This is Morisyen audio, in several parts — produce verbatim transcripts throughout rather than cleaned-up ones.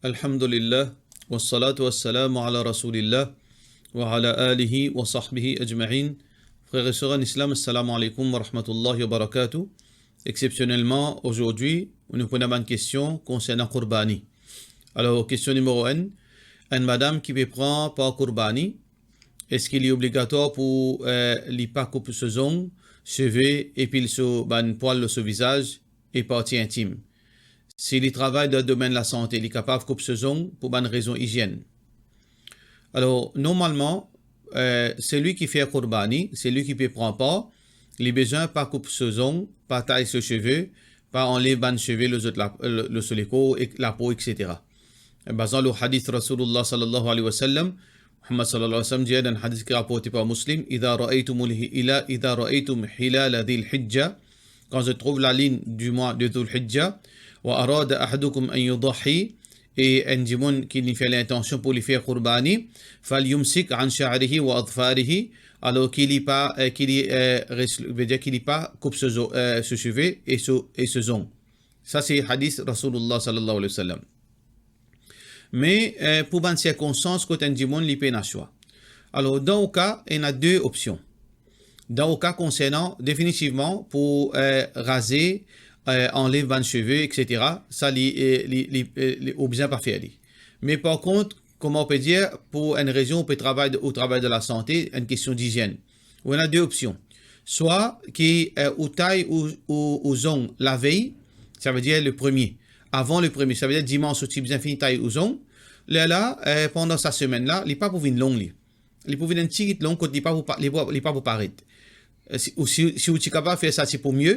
Alhamdulillah, wassalatu wassalamu ala Rasoulillah, wa ala alihi wa sahbihi ajma'in. Frer e ser an Islam, assalamu alaikum wa rahmatullahi wa barakatuh. Exepsionelman, azordi, nou pou ena bann kestion konsernan kourbani. Alor, kestion nimero enn, enn madam ki pe pran par kourbani, eski li obligatwar pou, eh, li pa koup so zong, seve, epil so bann pwal lor so vizaz e parti intim? Si li travay dan domenn lasante, li kapav koup so zong pou bann rezon izienn. Alor, normalman, eh, selwi ki fer kourbani, selwi ki pe pran par, li bizin pa koup so zong, pa tay so seve, pa anlev bann seve lor zot la, lor, lor so lekor, ek lapo, et cetera. Bazan lor hadis Rasoulillah sallallahu alayhi wa sallam, Muhammad sallallahu alayhi wa sallam dir dan hadis ki raporte par Muslim, "Idha ra'aytumul hi-, ila, idha ra'aytum hilala dhil hijja", kan zot trouv lalinn di mwa de Dhul Hijja, "wa arada ahadukum an yudahhi", e enn dimoun ki li fer lintansion pou li fer kourbani, "falyumsik an sha'rihi wa adfarihi", alor ki li pa, eh, ki li, eh, res-, vedir ki li pa koup so zo-, eh, so seve e so, e so zong. Sa se hadis Rasoulillah sallallahu alayhi wa sallam. Me, eh, pou bann sirkonstans kot enn dimoun li pena swa. Alor, dan ou ka, ena de opsion. Dan ou ka konsernan, definitivman, pou, eh, raze, eh, anlev bann seve, et cetera, sa li, eh, li, li, eh, li, ou bizin pa fer li. Me par kont, kouma ou pe dir, pou enn rezon, ou pe travay, ou travay dan lasante, enn kestion dizienn. Ou ena de opsion. Swa ki, eh, ou tay ou, ou, ou zong lavey, savedir le premie. Avan le premie, savedir dimans ou ti bizin fini tay ou zong. Lerla, eh, pandan sa semenn la, li pa pou vinn long li. Li pou vinn enn tigit long kot li pa pou pa-, li pa, li pa pou paret. Eh, si, ou si, si ou ti kapav fer sa, ti pou mie.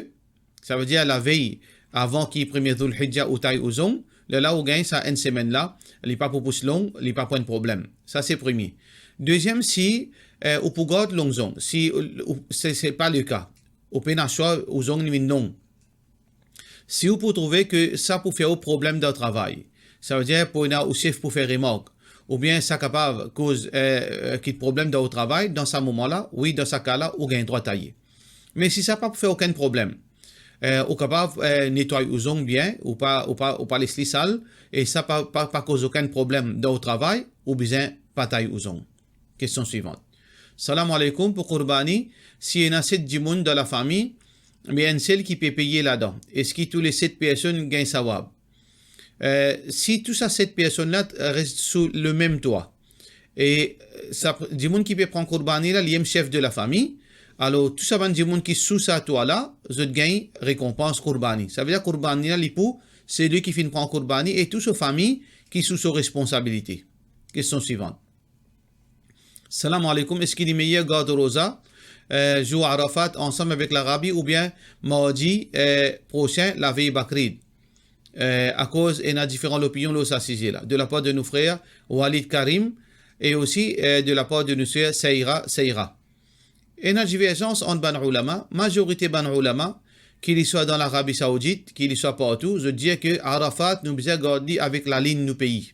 Savedir lavey, avan ki premie Dhul Hijja ou tay ou zong, lerla ou gagn sa enn semenn la, li pa pou pous long, li pa pou enn problem. Sa se premie. Deziem, si, eh, ou pou gard long zong, si, ou, se, se pa le ka, ou pena swa, ou zong li vinn long. Si ou pou trouve ke sa pou fer ou problem dan travay, savedir pou ena ou sef pou fer remark, oubien sa kapav koz, eh, eh, kit problem dan ou travay, dan sa moman la, wi, dan sa ka la, ou gagn drwa taye. Me si sa pa pou fer okenn problem, eh, ou kapav, eh, netway ou zong bien, ou pa, ou pa, ou pa les li sal, e sa pa, pa, pa koz okenn problem dan ou travay, ou bizin pa tay ou zong. Kestion swivan. Salam aleykoum, pou kourbani, si ena set dimoun dan lafami, me enn sel ki pe peye ladan, eski tou le set personn gagn sawab? Eh, si tou sa set personn la res sou le mem twa, e sa, dimoun ki pe pran kourbani la, li mem sef de lafami, alor tou sa bann dimoun ki sou sa twa la, zot gagn rekonpans kourbani. Savedir kourbani la, li pou selwi ki finn pran kourbani e tou so fami ki sou so responsabilite. Kestion swivan. Salam aleykoum, eski li meyer gard roza, eh, zour Arafat ansam avek Larabi oubien mardi, eh, prosin, lavey Bakrid? Eh, akoz ena diferan lopinion lor sa size la, de lapar de nou frer Walid Karim e osi, eh, de lapar de nou ser Seira, Seira. Ena diverzans ant bann oulama, mazorite bann oulama, ki li swa dan Larabi Saoudit, ki li swa partou, zot dir ke Arafat, nou bizin gard li avek lalinn nou pei.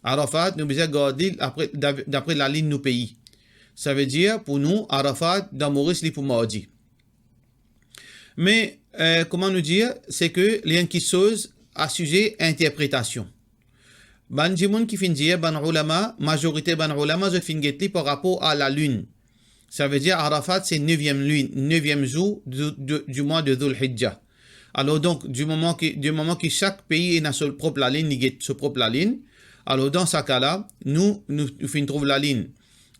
Arafat, nou bizin gard li apre, dap-, dapre lalinn nou pei. Savedir, pou nou, Arafat, dan Moris, li pou mardi. Me, eh, kouma nou dir, se ke li enn kiksoz asize interpretasion. Bann dimoun ki finn dir, bann oulama, mazorite bann oulama, zot finn get li par rapor a lalinn. Savedir Arafat se neviem linn, neviem zour di, di, di mwa de Dhul Hijja. Alor donk, di moman ki, di moman ki sak pei ena so prop lalinn, li get so prop lalinn, alor dan sa ka la, nou, nou, nou finn trouv lalinn,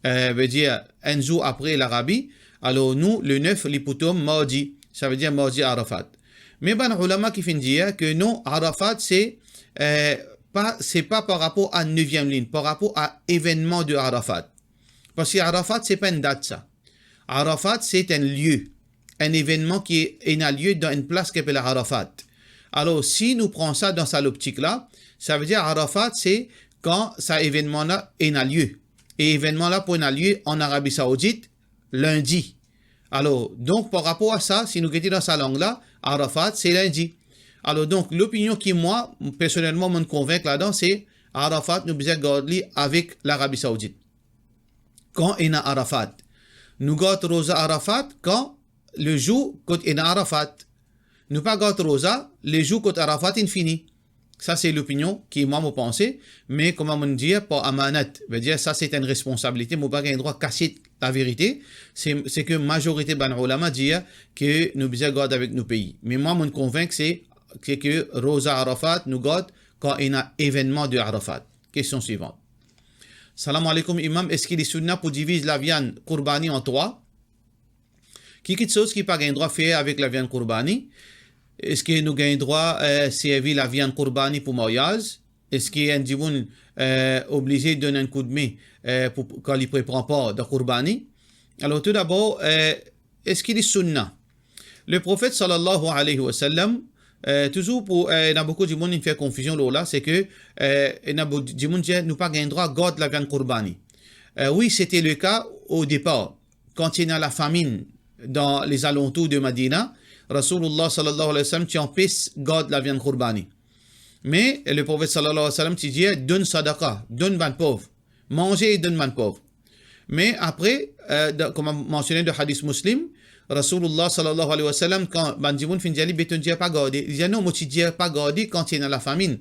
eh, vedir enn zour apre Larabi, alor nou, le nef, li pou tom mardi, savedir mardi Arafat. Me bann oulama ki finn dir ke non, Arafat se, eh, pa, se pa par rapor a neviem linn, par rapor a evennman de Arafat. Parski Arafat, se pa enn dat sa. Arafat, se enn lie, enn evennman ki ena lie dan enn plas ki apel Arafat. Alor, si nou pran sa dan sa loptik la, savedir Arafat, se kan sa evennman la ena lie. E evennman la pou ena lie an Arabi Saoudit, lindi. Alor, donk, par rapor a sa, si nou gete dan sa lang la, Arafat, se lindi. Alor, donk, lopinion ki mwa, personelman, mo'nn konvink ladan, se Arafat, nou bizin gard li avek Larabi Saoudit. Kan ena Arafat. Nou gard roza Arafat kan le zour kot ena Arafat. Nou pa gard roza le zour kot Arafat inn fini. Sa se lopinion ki mwa mo panse, me kouma mo dir, par amanat, vedir sa se enn responsabilite, mo pa gagn drwa kasiet laverite, se, se ke mazorite bann oulama dir ke nou bizin gard avek nou pei. Me mwa, mo konvink se, se ke roza Arafat, nou gard kan ena evennman de Arafat. Kestion swivan. Salam aleykoum imam, eski li sunna pou diviz laviann kourbani an trwa? Ki kiksoz ki pa gagn drwa fer avek laviann kourbani? Eski nou gagn drwa, eh, servi laviann kourbani pou maryaz? Eski enn dimoun, eh, oblize donn enn koudme, eh, pou, kan li pou pran par dan kourbani? Alor, toudabor, eh, eski li sunna? Le Profet sallallahu alayhi wa sallam, eh, touzour pou, eh, ena boukou dimoun ki fer konfizion lor la, se ke, eh, ena bou-, dimoun dir nou pa gagn drwa gard laviann kourbani. Eh, wi, sete le ka o depar. Kan ti ena lafaminn dan lezalantour de Madina, Rasoulullah sallallahu alayhi wa sallam ti anpes gard laviann kourbani. Me le Profet sallallahu alayhi wa sallam ti dir, donn sadaka, donn bann pov, manze e donn bann pov. Me apre, eh, dan, kouma mansione dan hadis Muslim, Rasoulullah sallallahu alayhi wa sallam, kan bann dimoun finn dir li, be to'nn dir pa garde, li dir, non, mo ti dir pa garde kan ti ena lafaminn.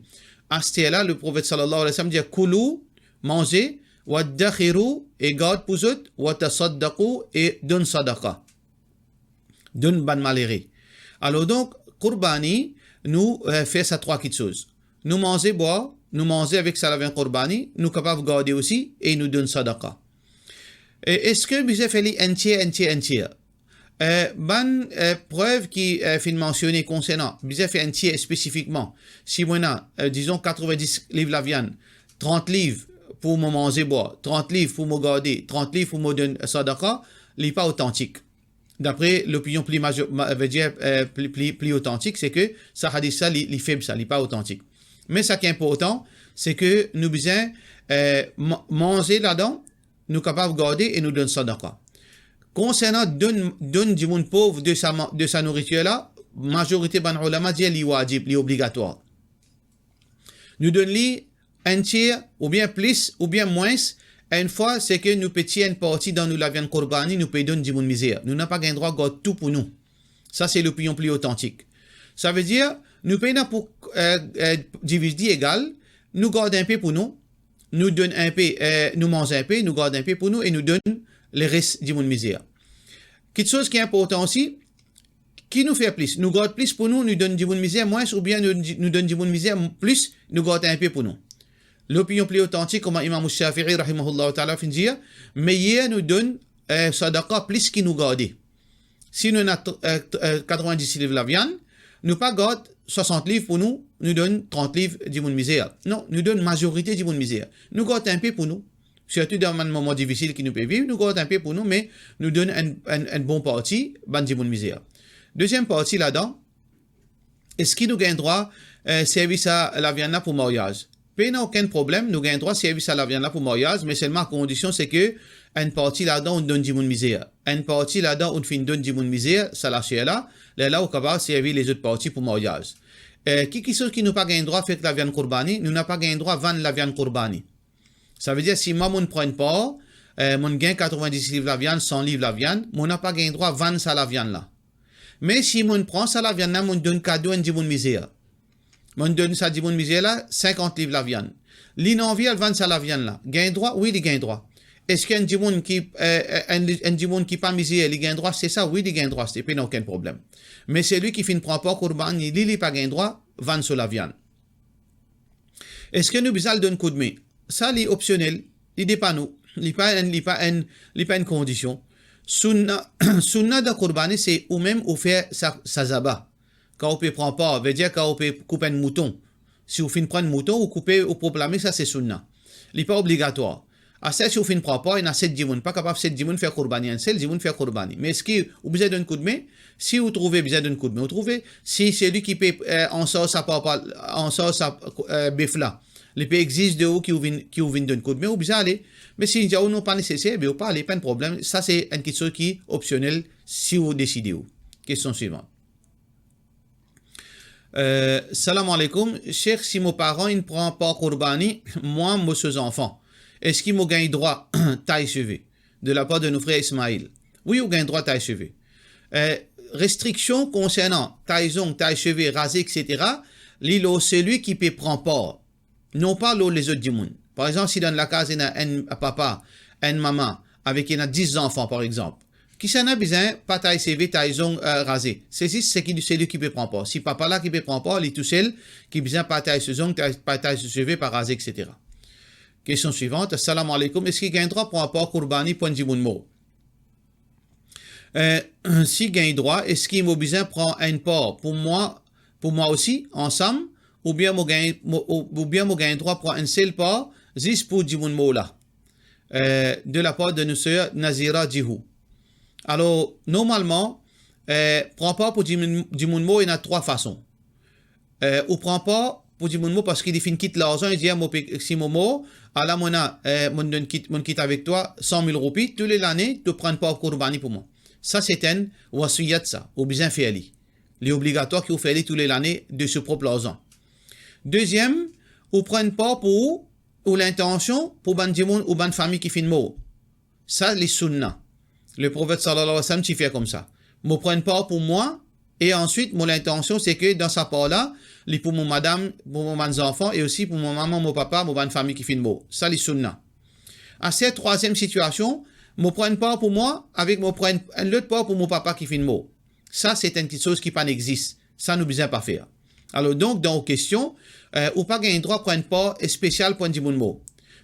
Aster la, le Profet sallallahu alayhi wa sallam dir, koulou, manze, waddakhirou, e gard pou zot, watasaddaqou, e donn sadaka. Donn bann malere. Alor donk, kourbani, nou, eh, fer sa trwa kiksoz. Nou manze, bwar, nou manze avek sa laviann kourbani, nou kapav garde osi e nou donn sadaka. E eski bizin fer li enn tier, enn tier, enn tier? Eh, bann, eh, prev ki, eh, finn mansione konsernan bizin fer enn tier spesifikman. Si mo ena, eh, dizon, katrevin-dis liv laviann, trant liv pou mo manze bwar, trant liv pou mo garde, trant liv pou mo donn sadaka, li pa otantik. Dapre lopinion pli mazo-, ma-, vedir, eh, pli, pli, pli otantik, se ke sa hadis la, li, li feb sa, li pa otantik. Me sa ki inportan, se ke nou bizin, eh, ma-, manze ladan, nou kapav garde e nou donn sadaka. Konsernan donn, donn dimoun pov de sa ma-, de sa nouritir la, mazorite bann oulama dir li wajib, li obligatwar. Nou donn li enn tier, oubien plis, oubien mwins, enn fwa, se ke nou pe tir enn parti dan nou laviann kourbani, nou pe donn dimoun mizer. Nou napa gagn drwa gard tou pou nou. Sa se lopinion pli otantik. Savedir, nou pena pou, eh, eh, diviz li egal, nou gard inpe pou nou, nou donn inpe, eh, nou manz inpe, nou gard inpe pou nou e nou donn leres dimoun mizer. Kiksoz ki inportan osi, ki nou fer plis? Nou gard plis pou nou, nou donn dimoun mizer mwins, oubien nou, nou donn dimoun mizer plis, nou gard inpe pou nou? Lopinion pli otantik, kouma Imam Shafi'i, rahimahullah taala, finn dir, meyer nou donn, eh, sadaka plis ki nou garde. Si nou ena tr-, eh, tr-, eh, katrevin-dis liv laviann, nou pa gard swasant liv pou nou, nou donn trant liv dimoun mizer. Non, nou donn mazorite dimoun mizer. Nou gard inpe pou nou. Sirtou dan bann moman difisil ki nou pe viv, nou gard inpe pou nou, me nou donn enn, enn, enn bon parti bann dimoun mizer. Deziem parti ladan, eski nou gagn drwa, eh, servi sa laviann la pou maryaz? Pena okenn problem, nou gagn drwa servi sa laviann la pou maryaz, me selman a kondision se ke enn parti ladan ou donn dimoun mizer. Enn parti ladan ou finn donn dimoun mizer, sa laser la, lerla ou kapav servi lezot parti pou maryaz. Eh, ki, kiksoz ki nou pa gagn drwa fer ek laviann kourbani? Nou napa gagn drwa vann laviann kourbani. Savedir, si mwa, mo'nn pran enn par, eh, mo'nn gagn katrevin-dis liv laviann, san liv laviann, mo napa gagn drwa vann sa laviann la. Me si mo'nn pran sa laviann la, mo'nn donn kado enn dimoun mizer. Mo'nn donn sa dimoun mizer la sinkant liv laviann. Li'nn anvi al vann sa laviann la. Gagn drwa? Wi, li gagn drwa. Eski enn dimoun ki, eh, eh, enn, enn dimoun ki pa mizer, li gagn drwa aste sa? Wi, li gagn drwa aste, pena okenn problem. Me selwi ki finn pran par kourbani, li, li pa gagn drwa vann so laviann. Eski nou bizin al donn koudme? Sa li opsionel, li depann ou. Li pa enn, li pa enn, li pa enn kondision. Sunna, sunna dan kourbani se ou mem ou fer sa, sa zaba. Kan ou pe pran par, vedir kan ou pe koup enn mouton. Si ou finn pran enn mouton, ou koupe, ou prop lame, sa se sunna. Li pa obligatwar. Aster si ou finn pran par, ena set dimoun, pa kapav set dimoun fer kourbani, enn sel dimoun fer kourbani. Me eski ou bizin donn koudme? Si ou trouve bizin donn koudme, ou trouve, si selwi ki pe, eh, ansarz sa par, par, ansarz sa, eh, bef la, li pe egzig de ou ki ou vinn, ki ou vinn donn koudme, ou bizin ale. Me si li dir ou non, pa neseser, be ou pa ale, pa enn problem. Sa se enn kiksoz ki opsionel si ou deside ou. Kestion swivan. Eh, salam aleykoum. Sheikh, si mo paran inn pran par kourbani, mwa, mo so zanfan, eski mo gagn drwa tay seve de lapar de nou frer Ismail? Wi, ou gagn drwa tay seve. Eh, restriksion konsernan tay zong, tay seve, raze, et cetera, Li lor selwi ki pe pran par, non pa lor lezot dimoun. Par exanp, si dan lakaz ena enn papa, enn mama, avek ena dis zanfan, par exanp, kisannla bizin partaz seve, taz zong, eh, raze? Se zis seki, selwi ki pe pran par. Si papa la ki pe pran par, li tousel ki bizin partaz so zong, ta-, partaz so seve, pa raze, et cetera. Kestion swivant. Assalamu alaikum. Eski gagn drwa pran par kourbani pou enn dimoun mor? Eh, si gagn drwa, eski mo bizin pran enn par pou mwa, pou mwa osi, ansam, oubien mo gagn, mo, ou, oubien mo gagn drwa pran enn sel par zis pou dimoun mor la? Eh, de la par de nou ser Nazira Dihou. Alor, normalman, eh, pran par pou dimoun, dimoun mor, ena trwa fason. Eh, ou pran par pou dimoun mor parski li finn kit larzan, li dir, "Ah, mo pe, si mo mor, ala mo ena, eh, mo donn kit, mo kit avek twa san mil roupi, tou le lane, to pran par kourbani pou mwa." Sa se enn wasiyat sa, ou bizin fer li. Li obligatwar ki ou fer li tou le lane de so prop larzan. Deziem, ou pran par pou ou, ou lintansion pou bann dimoun ou bann fami ki finn mor. Sa li sunna. Leprofet sallallahu alayhi wa sallam ti fer koumsa. Mo pran par pou mwa, e answit mo lintansion se ke dan sa par la, li pou mo madam, pou mo bann zanfan, e osi pou mo mama, mo papa, mo bann fami ki finn mor. Sa li sunna. Aster, trwaziem sitiasion, mo pran par pou mwa, avek mo pran enn lot par pou mo papa ki finn mor. Sa se enn kiksoz ki pa existe. Sa nou bizin pa fer. Alor donk, dan ou kestion, eh, ou pa gagn drwa pran par spesial pou enn dimoun mor.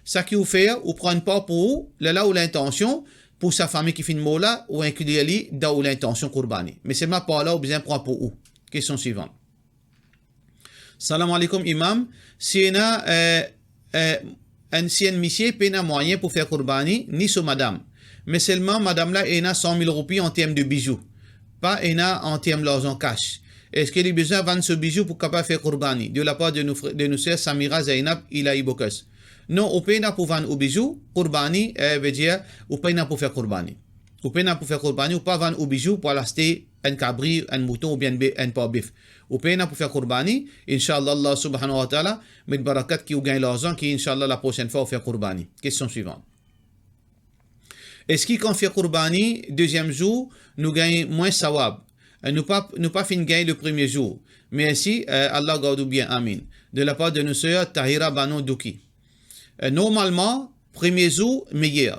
Seki ou fer, ou pran par pou ou, lerla ou lintansion pou sa fami ki finn mor la, ou inklir li dan ou lintansion kourbani. Me selman par la ou bizin pran pou ou. Kestion swivant. Salam alaikum, Imam. Si ena, eh, eh, enn, si enn misie pena mwayin pou fer kourbani, ni so madam, me selman madam la ena san mil roupi an term de bizou, pa ena an term larzan kas, eski li bizin vann so bizou pou kapav fer kourbani? De la par de nou fre-, de nou ser Samira Zainab Ilahi Bokas. Non, ou pena pou vann ou bizou, kourbani, eh, vedir, ou pena pou fer kourbani. Ou pena pou fer kourbani, ou pa vann ou bizou pou al aste enn kabri, enn mouton oubien enn be-, enn par bef. Ou pena pou fer kourbani, inshallah, Allah subhanahu wa ta'ala met barakat ki ou gagn larzan ki, inshallah, laprosenn fwa ou fer kourbani. Kestion swivant. Eski kan fer kourbani deziem zour, nou gagn mwins sawab? Eh, nou pa, nou pa finn gagn le premie zour. Mersi, eh, Allah gard ou bien, amin. De la par de nou ser Tahira Banon Douki. Eh, normalman, premie zour meyer.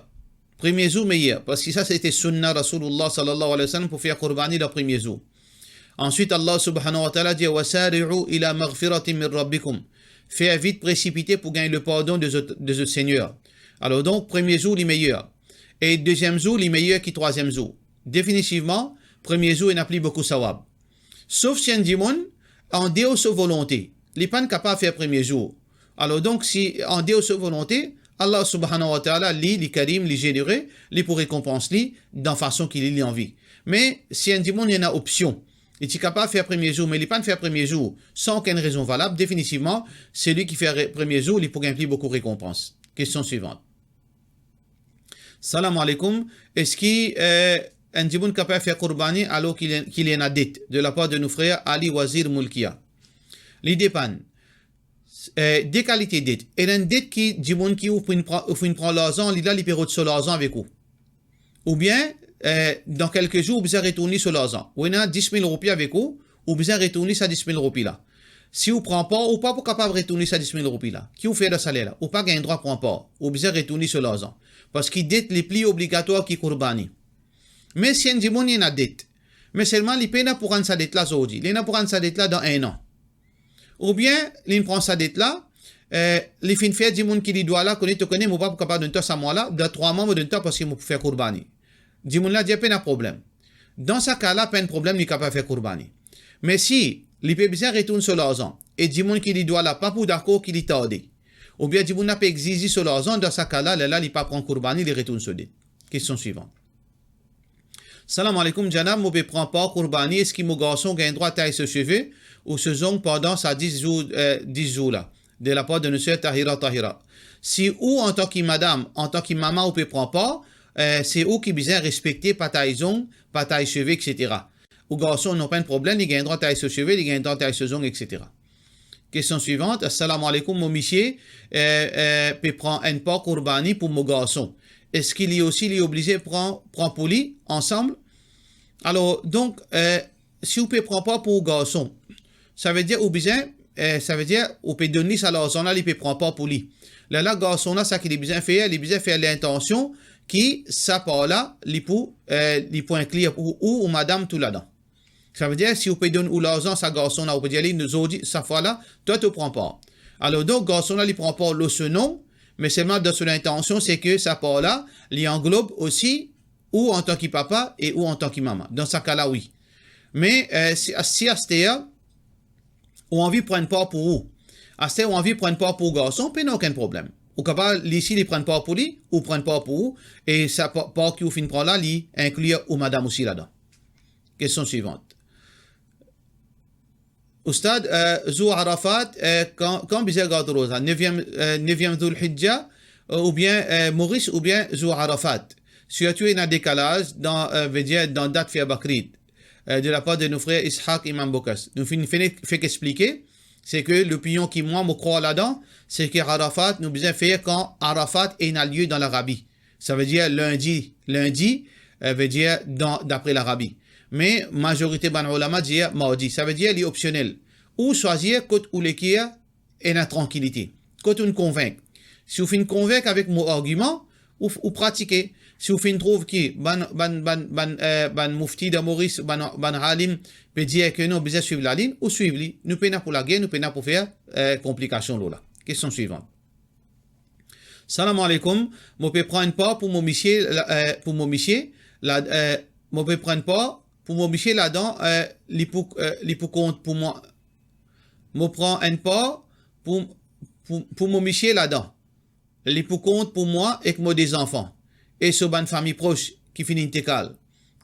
Premie zour meyer, parski sa sete sunna Rasoulillah sallallahu alayhi wa sallam pou fer kourbani dan premie zour. Answit, Allah subhanahu wa ta'ala dir, "Wasari'u ila maghfiratin min rabbikum." Fer vit, presipite pou gagn le pardon de zot, de zot Segner. Alor donk, premie zour li meyer. E deziem zour li meyer ki trwaziem zour. Definitivman, premie zour ena pli boukou sawab. Sof si enn dimoun, an deor so volonte, li pa'nn kapav fer premie zour. Alor donk, si an deor so volonte, Allah subhanahu wa ta'ala, li, li Karim, li Zenere, li pou rekonpans li dan fason ki li, li anvi. Me si enn dimoun ena opsion, li ti kapav fer premie zour, me li pa'nn fer premie zour san okenn rezon valab, definitivman, selwi ki fer re-, premie zour, li pou gagn pli boukou rekonpans. Kestion swivant. Salam alaikum. Eski, eh, enn dimoun kapav fer kourbani alor ki li, ki li ena det? De la par de nou frer Ali Wazir Mulkia. Li depann. Eh, de kalite det. Ena enn det ki dimoun ki ou finn pran, ou finn pran larzan, li la, li pe rod so larzan avek ou. Oubien, eh, dan kelke zour, ou bizin retourn li so larzan. Ou ena dis mil roupi avek ou, ou bizin retourn li sa dis mil roupi la. Si ou pran par, ou pa pou kapav retourn li sa dis mil roupi la. Ki ou fer dan sa ler la? Ou pa gagn drwa pran par. Ou bizin retourn li so larzan. Parski det li pli obligatwar ki kourbani. Me si enn dimoun li ena det, me selman li pena pou rann sa det la zordi, li ena pou rann sa det la dan enn an. Oubien, li pran sa det la, eh, li finn fer dimoun ki li dwa la, kone, to kone, mo pa pou kapav donn twa sa mwa la, dan trwa mwa mo donn twa parski mo pou fer kourbani. Dimoun la dir, pena problem. Dan sa ka la, pena problem, li kapav fer kourbani. Me si li pe bizin retourn so larzan, e dimoun ki li dwa la pa pou dakor ki li tarde, oubien dimoun la pe exize so larzan, dan sa ka la, lerla li pa pran kourbani, li retourn so det. Kestion swivant. Salam alaikum, Janab, mo pe pran par kourbani, eski mo garson gagn drwa taz so seve ou so zong pandan sa dis zour, eh, dis zour la? De la par de nou ser Tahira Tahira. Si ou, antan ki madam, antan ki mama, ou pe pran par, eh, se ou ki bizin respekte pa taz zong, pa taz seve, et cetera. Ou garson, non, pena problem, li gagn drwa taz so seve, li gagn drwa taz so zong, et cetera. Kestion swivant. Assalamu alaikum, mo misie, eh, eh, pe pran enn par kourbani pou mo garson. Eski li osi, li oblize pran, pran pou li ansam? Alor, donk, eh, si ou pe pran par pou ou garson, savedir ou bizin eh, savedir, ou pe donn li sa larzan la, li pe pran par pou li. Lerla garson la, sa ki li bizin fer, li bizin fer lintansion ki sa par la, li pou, eh, li pou inklir ou, ou, ou madam tou ladan. Savedir, si ou pe donn ou larzan sa garson la, ou pe dir li, nou zordi, sa fwa la, twa to pran par. Alor, donk, garson la, li pran par lor so nom, me selman dan so lintansion, se ke sa par la, li anglob osi ou antan ki papa e ou antan ki mama. Dan sa ka la, wi. Me, eh, si, si aster, ou anvi pran par pou ou, aster ou anvi pran par pou garson, pena okenn problem. Ou kapav, li si li pran par pou li, ou pran par pou ou, e sa pa-, par ki ou finn pran la, li inklir ou madam osi ladan. Kestion swivant. Oustad, eh, zour Arafat, eh, kan, kan bizin gard roza? Nevyem, eh, nevyem Zoulhidja, eh, oubien, eh, Moris, oubien zour Arafat? Sirtou ena dekalaz dan, eh, vedir dan dat fer Bakrid, eh, de lapar de nou frer Ishak Imam Bokas. Nou finn, finn fek explike, se ke lopinion ki mwa, mo krwar ladan, se ke Arafat, nou bizin fer kan Arafat ena lie dan Larabi. Savedir lindi, lindi, eh, vedir dan, dapre Larabi. Me mazorite bann olama dir mardi. Savedir li opsionel. Ou swazir kot ou le ker ena trankilite, kot ou'nn konvink. Si ou finn konvink avek mo argiman, ou, ou pratike. Si ou finn trouv ki bann, bann, bann, bann, eh, bann moufti dan Moris, bann, bann alim pe dir ke non, bizin swiv lalinn, ou swiv li. Nou pena pou lager, nou pena pou fer, eh, konplikasion lor la. Kestion swivant. Salam aleykoum, mo pe pran enn par pou mo misie la, eh, pou mo misie la, eh, mo pe pran enn par pou mo misie ladan, eh, li pou, eh, li pou kont pou mwa. Mo pran enn par pou, pou, pou mo misie ladan. Li pou kont pou mwa ek mo de zanfan e so bann fami pros ki finn intikal,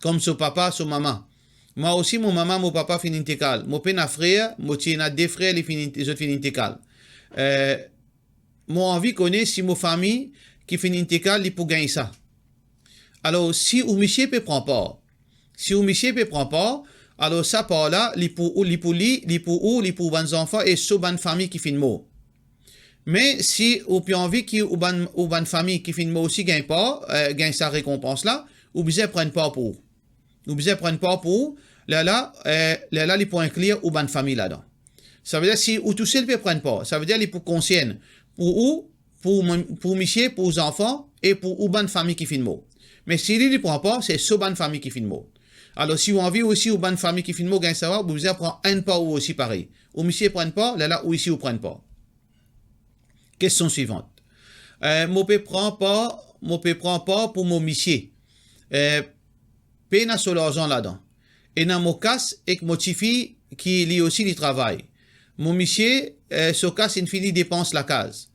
kom so papa, so mama. Mwa osi, mo mama, mo papa finn intikal. Mo pena frer, mo ti ena de frer, li finn in-, zot finn intikal. Eh, mo anvi kone si mo fami ki finn intikal, li pou gagn sa. Alor, si ou misie pe pran par, si ou misie pe pran par, alor sa par la, li pou ou, li pou li, li pou ou, li pou bann zanfan e so bann fami ki finn mor. Me si ou pe anvi ki ou bann, ou bann fami ki finn mor osi gagn par, eh, gagn sa rekonpans la, ou bizin pran par pou ou. Ou bizin pran par pou ou, lerla, eh, lerla li pou inklir ou bann fami ladan. Savedir si ou tousel pe pran par, savedir li pou konsern pou ou, pou mo-, pou misie, pou zanfan e pou ou bann fami ki finn mor. Me si li, li pran par, se so bann fami ki finn mor. Alor, si ou anvi osi ou bann fami ki finn mor gagn sa, ou bizin pran enn par ou osi parey. Ou misie pran par, lerla ou osi ou pran par. Kestion swivant. Eh, mo pe pran par, mo pe pran par pou mo misie. Eh, pena so larzan ladan. Ena mo kas ek mo tifi ki li osi li travay. Mo misie, eh, so kas inn fini depans lakaz.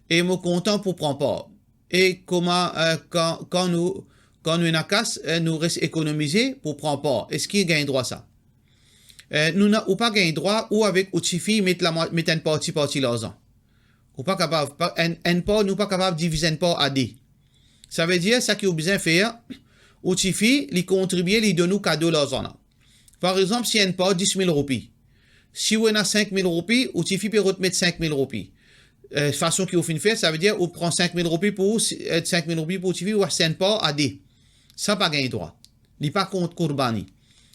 E mo kontan pou pran par. E kouma, eh, kan, kan nou, kan nou ena kas, eh, nou res ekonomize pou pran par. Eski gagn drwa sa? Eh, nou na, ou pa gagn drwa, ou avek ou tifi met lamwa-, met enn parti, parti larzan. Ou pa kapav, pa, enn, enn par, nou pa kapav diviz enn par a de. Savedir, sa ki ou bizin fer, ou tifi, li kontribie, li donn ou kado larzan la. Par exanp, si enn par dis mil roupi. Si ou ena sink mil roupi, ou tifi pe rod met sink mil roupi. Eh, fason ki ou finn fer, savedir, ou pran sink mil roupi pou ou, si, eh, sink mil roupi pou ou tifi, ou aste enn par a de. Sa pa gagn drwa. Li pa kont kourbani.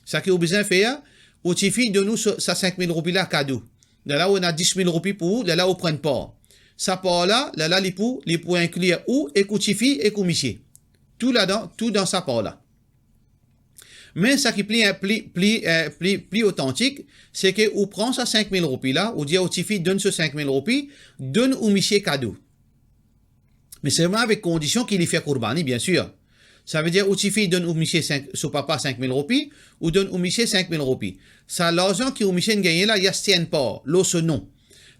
Sa ki ou bizin fer, ou tifi donn ou sa, sa sink mil roupi la kado. Lerla ou ena dis mil roupi pou ou, lerla ou pran par. Sa par la, lerla li pou, li pou inklir ou ek ou tifi ek ou misie. Tou ladan, tou dan sa par la. Me sa ki pli, pli, pli, eh, pli, pli otantik, se ke ou pran sa sink mil roupi la, ou dir ou tifi donn so sink mil roupi, donn ou misie kado. Me selman avek kondision ki li fer kourbani, biensir. Savedir ou tifi donn ou misie sink, so papa sink mil roupi, ou donn ou misie sink mil roupi. Sa larzan ki ou misie inn gagne la, li aste enn par, lor so nom.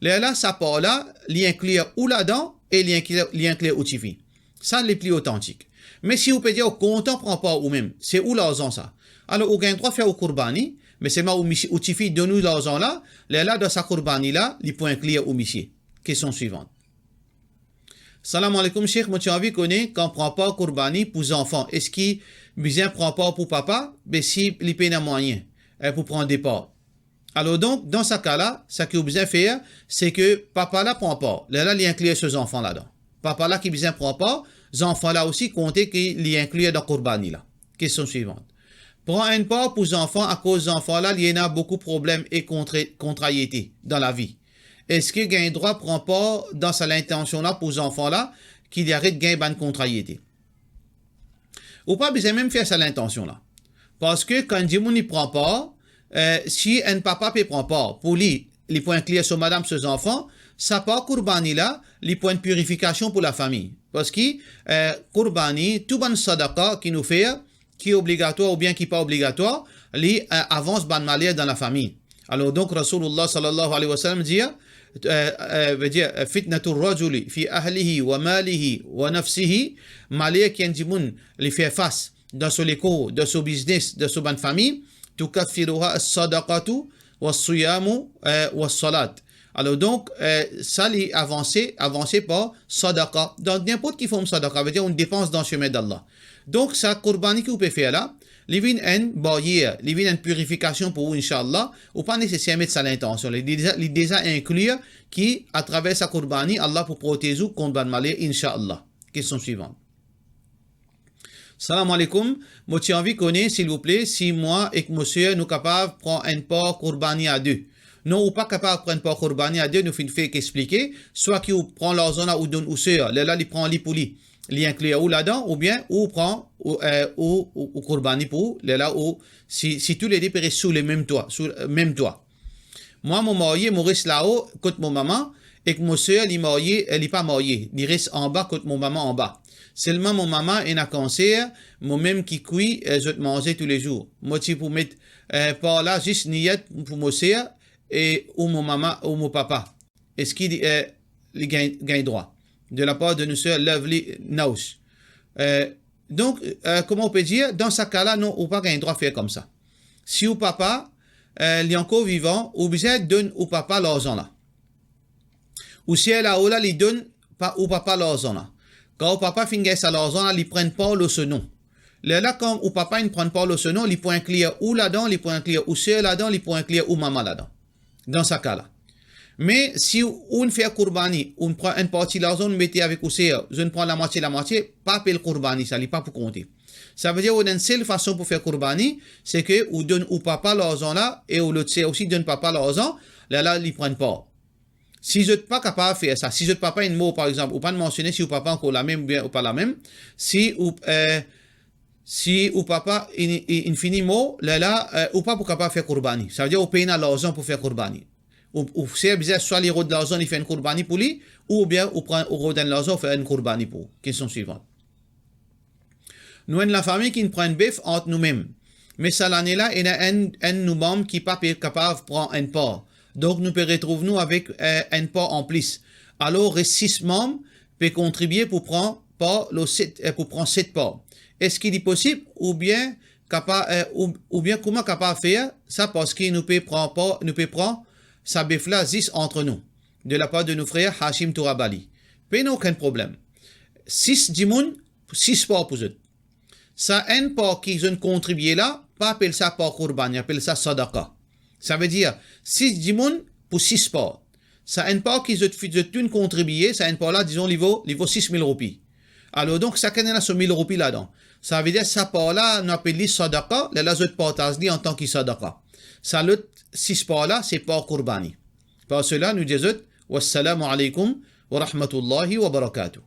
Lerla, sa par la, li inklir ou ladan e li inklir, li inklir ou tifi. Sa li pli otantik. Me si ou pe dir ou kontan pran par ou mem, se ou larzan sa. Alor ou gagn drwa fer ou kourbani, me selman ou misie, ou tifi donn ou larzan la, lerla dan sa kourbani la, li pou inklir ou misie. Kestion swivant. Salam aleykoum, Sheikh, mo ti anvi kone kan pran par kourbani pou zanfan, eski bizin pran par pou papa, be si li pena mwayin, eh, pou pran de par? Alor donk, dan sa ka la, sa ki ou bizin fer, se ke papa la pran par, lerla li inklir so zanfan ladan. Papa la ki bizin pran par, zanfan la osi konte ki li inklir dan kourbani la. Kestion swivant. Pran enn par pou zanfan akoz zanfan la, li ena boukou problem e kontre-, kontrariete dan lavi. eski gagn drwa pran par dan sa lintansion la pou zanfan la, ki li aret gagn bann kontrariete? Ou pa bizin mem fer sa lintansion la. Parski kan enn dimoun li pran par, eh, si enn papa pe pran par pou li, li pou inklir so madam, so zanfan, sa par kourbani la, li pou enn pirifikasion pou lafami. Parski, eh, kourbani, tou bann sadaka ki nou fer, ki obligatwar oubien ki pa obligatwar, li, eh, avans bann maler dan lafami. Alor donk, Rasoulullah sallallahu alayhi wa sallam dir, eh, eh, vedir, eh, fitnatur rajuli fi ahlihi wa malihi wa nafsihi, maler ki enn dimoun li fer fas dan so lekor, dan so biznes, dan so bann fami, tukaffiruha as-sadaqatu was-siyamu, eh, was-salat. Alor donk, eh, sa li avanse, avanse par sadaka. Dan ninport ki form sadaka, vedir enn depans dan semin d'Allah. Donk, sa kourbani ki ou pe fer la, li vinn enn baryer, li vinn enn pirifikasion pou ou, inshallah. Ou pa neseser met sa lintansion. Li deza, li deza inklir ki, atraver sa kourbani, Allah pou protez ou kont bann maler, inshallah. Kestion swivan. Salam aleykoum, mo ti anvi kone, silvouple, si mwa ek mo ser nou kapav pran enn par kourbani a de. Non, ou pa kapav pran enn par kourbani a de, nou finn fek explike, swa ki ou pran larzan la, ou donn ou ser, lerla li pran li pou li, li inklir ou ladan, oubien ou pran ou, eh, ou, ou, ou kourbani pou ou, lerla ou, si, si toulede pe res sou lemem twa, sou, eh, mem twa. Mwa, mo marye, mo res lao kot mo mama, ek mo ser, li marye, eh, li pa marye, li res anba kot mo mama anba. Selman mo mama ena kanser, mo mem ki kwi, eh, zot manze toulezour. Mo ti pou met, eh, par la zis niyat pou mo ser, e ou mo mama, ou mo papa. Eski li, eh, li gagn, gagn drwa? De la par de nou ser Lovely Naus. Eh, donk, eh, kouma ou pe dir, dan sa ka la, non, ou pa gagn drwa fer koumsa. Si ou papa, eh, li ankor vivan, ou bizin donn ou papa larzan la. Ou ser lao la, li donn pa ou papa larzan la. Kan ou papa finn gagn sa larzan la, li pran par lor so non. Lerla, kan ou papa inn pran par lor so non, li pou inklir ou ladan, li pou inklir ou ser ladan, li pou inklir ou mama ladan. Dan sa ka la. Me si ou, ou'nn fer kourbani, ou'nn pran enn parti larzan, ou'nn mete avek ou ser, zot inn pran lamwatie, lamwatie, pa apel kourbani sa, li pa pou konte. Savedir ou ena enn sel fason pou fer kourbani, se ke ou donn ou papa larzan la, e ou lot ser osi donn papa larzan, lerla li pran par. Si zot pa kapav fer sa, si zot papa inn mor, par exanp, ou pa'nn mansione si ou papa ankor lamem oubien ou pa lamem, si ou, eh, si ou papa inn, inn, inn fini mor, lerla, eh, ou pa pou kapav fer kourbani. Savedir ou pena larzan pou fer kourbani. Ou, ou ser bizin swa li rod larzan, li fer enn kourbani pou li, oubien ou pran, ou rod enn larzan, ou fer enn kourbani pou ou. Kestion swivan. Nou enn lafami ki'nn pran enn bef ant noumem. Me sa lane la, ena enn, enn nou manm ki pa pe kapav pran enn par. Donk nou pe retrouv nou avek, eh, enn par anplis. Alor res sis manm pe kontribie pou pran par lor set, eh, pou pran set par. Eski li posib oubien kapa-, eh, ou, oubien kouma kapav fer sa, parski nou pe pran par, nou pe pran sa bef la zis ant nou, de la par de nou frer Hashim Tourabali? Pena okenn problem. Sis dimoun, sis par pou zot. Sa enn par ki zot inn kontribie la, pa apel sa par kourbani, apel sa sadaka. Savedir, sis dimoun pou sis par. Sa enn par ki zot fi-, zot tou inn kontribie, sa enn par la, dizon, li vo, li vo sis mil roupi. Alor donk, sakenn ena so mil roupi ladan. Savedir, sa par la, nou apel li sadaka, lerla zot partaz li antan ki sadaka. Sa lot sis par la, se par kourbani. Par sela, nou dir zot, wassalamu alaykum wa rahmatullahi wa barakatuh.